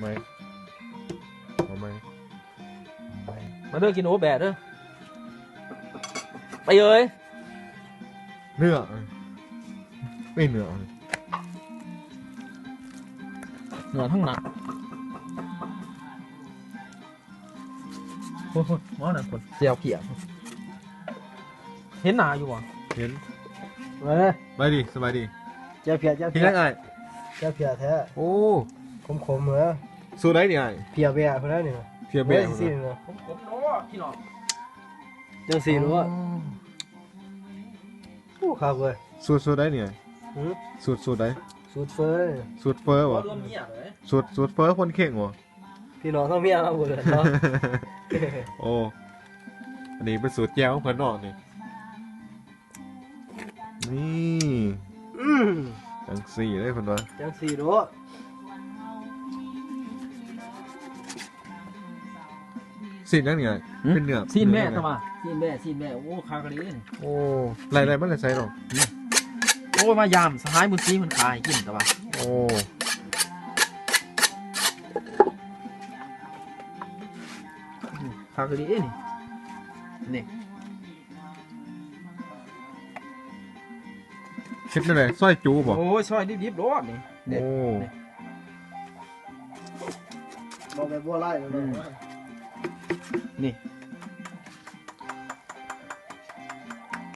ໄໝ ເອົາໄໝ ມາເດີ ກິນໂອແບດເດີ ໄປເອີຍ ເນື້ອ ນີ້ເນື້ອ ເນື້ອທັງນັ້ນ. ໂອ້ໂຫ ໝໍນັ້ນຄົນແຈ່ວພຽ ເຫັນໜ້າຢູ່ບໍ່? ເຫັນ. ເອີ ສະບາຍດີ ສະບາຍດີ. ແຈ່ວພຽ ແຈ່ວພຽ ເຮັດຫຍັງອ້າຍ? ແຈ່ວພຽແທ້. ໂອ້ ຂົມໆ ເອີ. ສູດໃດນີ້ອ້າຍ? ເພຍແບະພຸ້ນນະນີ້. ເພຍແບະ ຈັ່ງຊີ້ເນາະ ຂົມໆ ເນາະພີ່ນ້ອງ ຈັ່ງຊີ້ເນາະ. ອໍ ໂອ້ ຄັກເວີຍ. ສູດ ສູດໃດນີ້ອ້າຍ? ຫື? ສູດ ສູດໃດ? ສູດເຟີ. ສູດເຟີບໍ່? ລວມເມຍເລີຍ. ສູດ ສູດເຟີຄົນເຄັ່ງບໍ່? ພີ່ນ້ອງທັງເມຍເຮົາເບິດເນາະ. ໂອ້ ອັນນີ້ເປັນສູດແຈ່ວຂອງເພິ່ນເນາະນີ້. ນີ້ ອືມ ຈັ່ງຊີ້ເດ້ເພິ່ນວ່າ ຈັ່ງຊີ້ໂລດ. ຊີ້ນຫຍັງນີ້ອ້າຍ? ຫື? ເປັນເນື້ອ ຊີ້ນແບະ ເນື້ອຫຍັງ? ຕະວ່າຊີ້ນແບະ ຊີ້ນແບະ. ໂອ້ ຄັກອີ່ຫຼີ. ໂອ້ ໄລ່ ໄລ່ມາແຕ່ໃສເນາະ? ໂອ້ ມາຢາມສະຫາຍບຸນສີເພິ່ນຂາຍໃຫ້ກິນຕະວ່າ. ໂອ້ ຄັກອີ່ຫຼີນີ້ ນີ້. ເຮັດແນວໃດ? ຊອຍຈູບໍ່? ໂອ້ຍ ຊອຍດິບໆໂລດນີ້. ໂອ້ ນີ້ ບໍ່ແມ່ນບໍ່ຫຼາຍເນາະ. ອືມ ນີ້